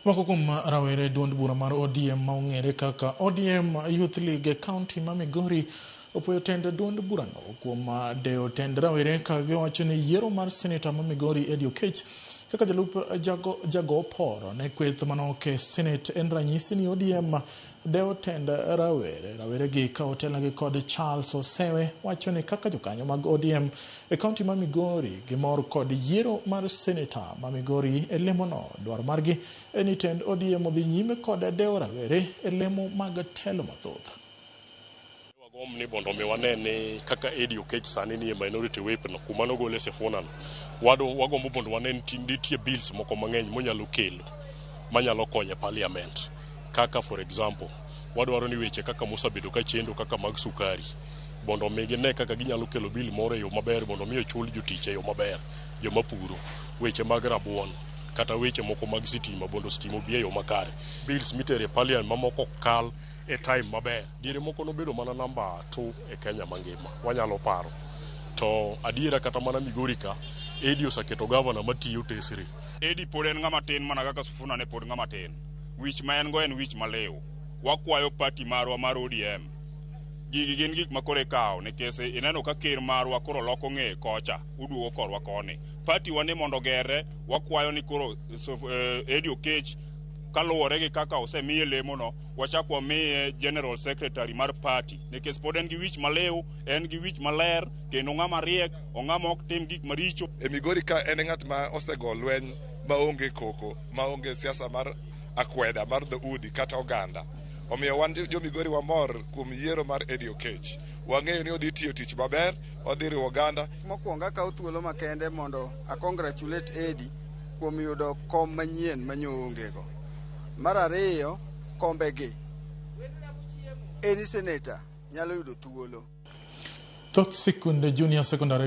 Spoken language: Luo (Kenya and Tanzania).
Moko kuom rawere duond bura mar ODM ma ong'ere kaka ODM Youth League e kaunti ma Migori opuoyo tend duond burano kuom dewo tend rawere ka giwacho ni yiero mar seneta ma Migori Eddie Oketch kaka jalup jago oporo ne kweth manok e senet en ranyisi ni ODM dewo tend rawere. Rawere gi ka otelnegi kod Charles Osewe wacho ni kaka jokanyo mag ODM e kaunti ma Migori gimor kod yiero mar seneta ma Migori e lemono. Dwaro margi en ni tend ODM odhi nyime kod dewo rawere e lemo mag telo mathoth. Wagomb ni mondo mi wane ni kaka Eddie Oketch sani nie minority whip no kuma nogole Sifuna no wagombo mondo wane ni nitie bills moko mang'eny monyalo kelo manyalo konyo e parliament. Kaka for example, wadwaro ni weche kaka mosebedo ka chendo kaka mag sukari mondo mi gine kaka ginyalo kelo bill moro e yo maber mondo mi ochul jotich e yo maber, joma puro, weche mag rabuon kata weche moko mag sitima mondo sitima obi e yo makare. Bills mitero e parliament mamoko kal e time maber. Diere moko nobedo mana namba 2 e Kenya mangima, wanyalo paro. To adiera kata mana Migori ka, Eddie oseketo gavana matiyo tesre. Eddie pod en ng'ama tin mana kaka Sifuna ne pod ng'ama tin. Wich ma en go en wich maliw. Wakwayo party marwa mar ODM. Gigi gin gik ma koro ikawo nikech ineno ka ker marwa koro loko ng'eye kocha, oduogo korwa koni. Party wa ni mondo ogerre, wakwayo ni koro Eddie Oketch kaluwore gi kaka osemiye lemono, wachak wamiye General Secretary mar party nikech pod en gi wich maliw, en gi wich maler, kendo ng'ama riek, ong'ama ok tim gik maricho. E Migori ka en ng'at ma osego lweny maonge koko, maonge siasa mar akweda mar dhoudi kata oganda. Omiyo wan jo Migori wamor kuom yiero mar Eddie Oketch. Wang'eyo ni odhi tiyo tich maber, odhi riwo oganda. Mokwongo akawo thuolo makende mondo a congratulate Eddie kuom yudo kom manyien manyo onge go. Mar ariyo, kombegi any senator nyalo yudo thuolo. Thoth sikunde junior secondary